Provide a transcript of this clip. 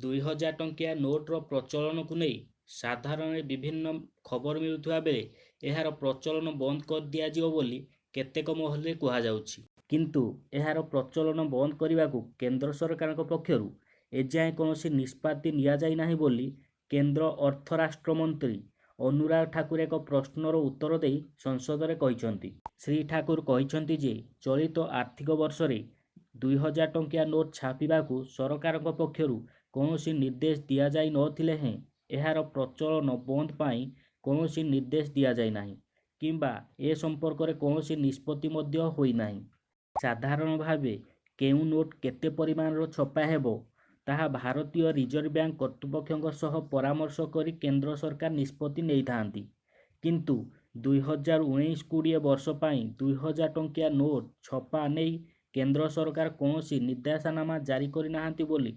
2000 ଟଙ୍କିଆ ନୋଟର ପ୍ରଚଳନକୁ ନେଇ ସାଧାରଣରେ ବିଭିନ୍ନ ଖବର ମିଳୁଥିବା ବେଳେ ଏହାର ପ୍ରଚଳନ ବନ୍ଦ କରିଦିଆଯିବ ବୋଲି କେତେକ ମହଲରେ କୁହାଯାଉଛି। କିନ୍ତୁ ଏହାର ପ୍ରଚଳନ ବନ୍ଦ କରିବାକୁ କେନ୍ଦ୍ର ସରକାରଙ୍କ ପକ୍ଷରୁ ଏଯାଏ କୌଣସି ନିଷ୍ପତ୍ତି ନିଆଯାଇନାହିଁ ବୋଲି କେନ୍ଦ୍ର ଅର୍ଥ ରାଷ୍ଟ୍ରମନ୍ତ୍ରୀ ଅନୁରାଗ ଠାକୁର ଏକ ପ୍ରଶ୍ନର ଉତ୍ତର ଦେଇ ସଂସଦରେ କହିଛନ୍ତି। ଶ୍ରୀ ଠାକୁର କହିଛନ୍ତି ଯେ ଚଳିତ ଆର୍ଥିକ ବର୍ଷରେ 2000 ଟଙ୍କିଆ ନୋଟ୍ ଛାପିବାକୁ ସରକାରଙ୍କ ପକ୍ଷରୁ କୌଣସି ନିର୍ଦ୍ଦେଶ ଦିଆଯାଇ ନ ଥିଲେ ହେଁ ଏହାର ପ୍ରଚଳନ ବନ୍ଦ ପାଇଁ କୌଣସି ନିର୍ଦ୍ଦେଶ ଦିଆଯାଇନାହିଁ କିମ୍ବା ଏ ସମ୍ପର୍କରେ କୌଣସି ନିଷ୍ପତ୍ତି ମଧ୍ୟ ହୋଇନାହିଁ। ସାଧାରଣ ଭାବେ କେଉଁ ନୋଟ୍ କେତେ ପରିମାଣର ଛପା ହେବ ତାହା ଭାରତୀୟ ରିଜର୍ଭ ବ୍ୟାଙ୍କ କର୍ତ୍ତୃପକ୍ଷଙ୍କ ସହ ପରାମର୍ଶ କରି କେନ୍ଦ୍ର ସରକାର ନିଷ୍ପତ୍ତି ନେଇଥାନ୍ତି। କିନ୍ତୁ 2019-20 ବର୍ଷ ପାଇଁ 2000 ଟଙ୍କିଆ ନୋଟ୍ ଛପା ନେଇ କେନ୍ଦ୍ର ସରକାର କୌଣସି ନିର୍ଦ୍ଦେଶନାମା ଜାରି କରିନାହାନ୍ତି ବୋଲି